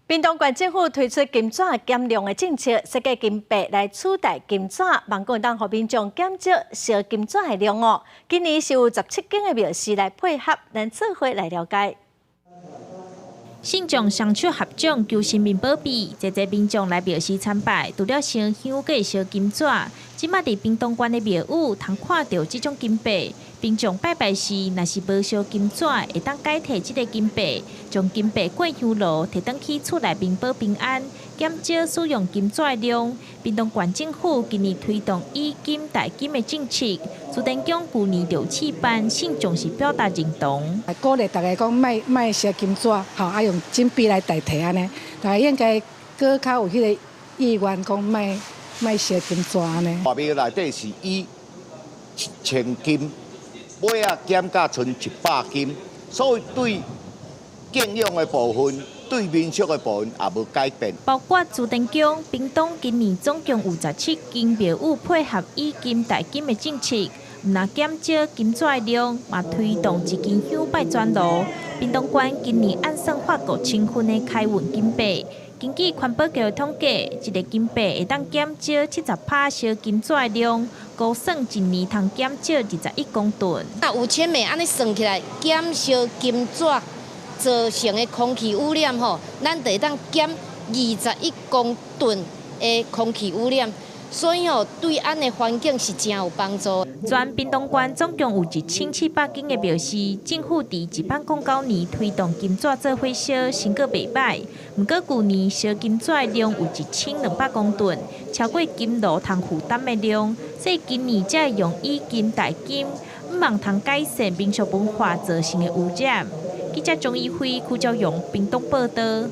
屏東縣政府推出金紙減量的政策，設計金幣來取代金紙，望講當予民眾減少燒金紙的量哦。今年是有17間的廟寺來配合，咱做伙來了解。信眾雙手合掌求神明保庇，濟濟民眾來廟寺參拜，除了燒香閣會燒金紙，這馬佇屏東縣的廟宇通看著這種金幣。民眾拜拜時，若是無燒金紙，會當改提這个金幣，將金幣過香爐，提轉去厝內面保平安，減少使用金紙的量。屏東縣政府今年推動以金代金的政策，慈典宮舊年就試辦，信眾是表達認同。鼓勵大家講莫莫燒金紙，吼，啊用金幣來代替按呢，大家應該閣較有彼个意願講莫莫燒金紙按呢。廟內底是以1000斤，尾仔減甲賰100斤，所以對敬仰的部分，對民俗的部分也無改變。包括慈典宮、屏東今年總共有17間廟宇配合以金代金的政策，毋但減少金紙的量，嘛推動一支香拜全爐。屏東縣今年按算發5000份的開運金幣。根據環保局的統計，一个金幣會當減少70趴燒金紙的量，估算一年通減少21公噸。那5000枚按呢算起來，減燒金紙造成的空氣污染吼，咱就會當減21公噸的空氣污染。所以吼，對咱的環境是誠有幫助。全屏東縣總共有1700間的廟寺，政府佇109年推動金紙做伙燒，成果袂䆀。毋過舊年燒金紙的量有1200公噸，超過金爐通負擔的量，所以今年才會用以金代金，向望通改善民俗文化造成的污染。記者鍾一輝、柯昭勇屏東報導。